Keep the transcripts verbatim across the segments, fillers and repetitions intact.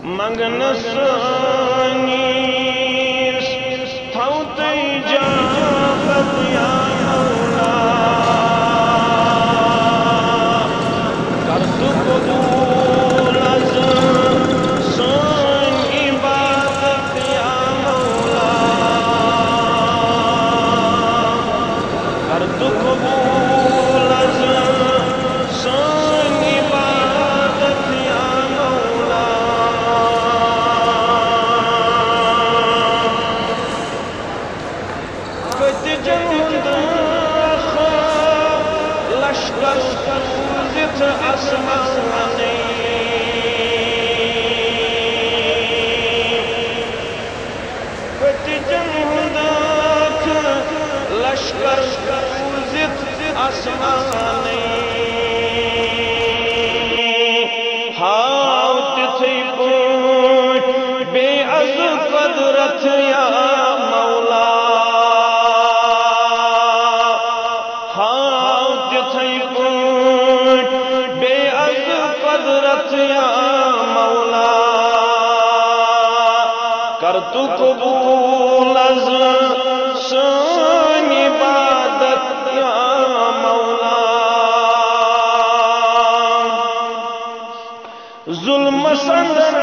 منگنس سٲنِس تھاو تُہۍ اجابت یا مولا۔ کر تہٕ قبول از سٲنۍ عبادت یا مولا۔ کر تہٕ قبول از سٲنۍ عبادت یا مولا۔ کٔتِجن ہُنٛد اکھ لشکر سوٗزِتھ آسمانٕے۔ کٔتِجن ہُنٛد اکھ لشکر سوٗزِتھ آسمانٕے۔ ہاو تِتھٕے پٲٹھۍ بیٚیہِ از قدرت یا مولا۔ ہاو تِتھٕے پٲٹھۍ بیٚیہِ از قدرت یا مولا۔ کر تہٕ قبول از سٲنۍ عبادت یا مولا۔ ظلمس اندر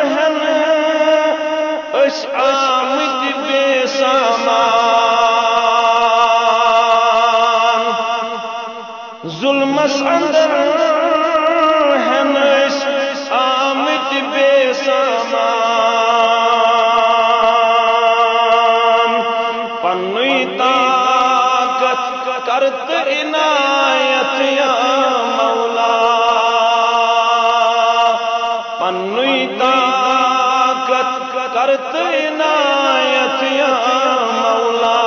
ہٮ۪نہٕ أسۍ آمٕتۍ بے سامان۔ ظلمس اندر ہٮ۪نہٕ أسۍ آمٕتۍ بے سامان۔ پننُے طاقت کر تہٕ عنایت یا مولا۔ پننُے طاقت کر تہٕ عنایت یا مولا۔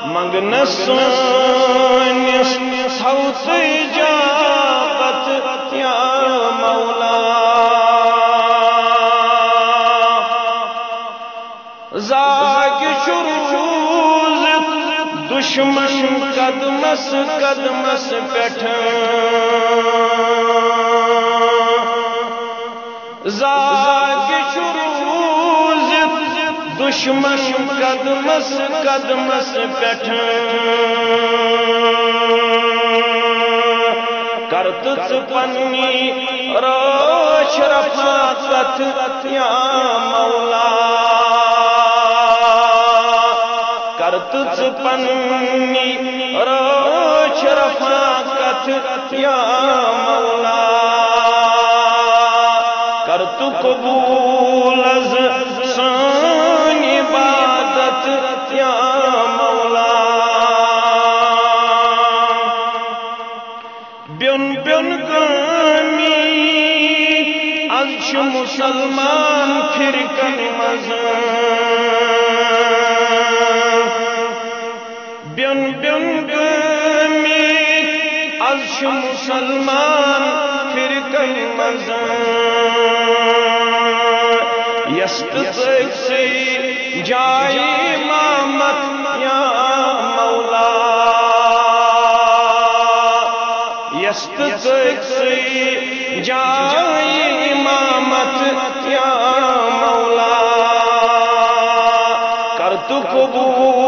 منگنس سٲنِس تھاو تُہۍ اجابت یا مولا۔ زاگہِ چھُ روٗزِتھ دُشمن قدمس قدمس پٮ۪ٹھ۔ زاگہِ چھُ روٗزِتھ دُشمن قدمس قدمس پٮ۪ٹھ۔ کر تہٕ ژٕ پننی رٲچھ رفاقت یا مولا۔ کر تہٕ ژٕ پننی رٲچھ رفاقت یا مولا۔ کر تہٕ قبول از سٲنۍ عبادت یا مولا۔ بیوٚن بیوٚن گٲمی از چھِ مُسلمان فرقن منٛز۔ بیوٚن بیوٚن گٲمی از چھِ مُسلمان فرقن منٛز۔ یس تہٕ أکسٕے جایہِ امامت یا مولا۔ یس تہٕ أکسٕے جایہِ امامت یا مولا۔ کر تہٕ قبول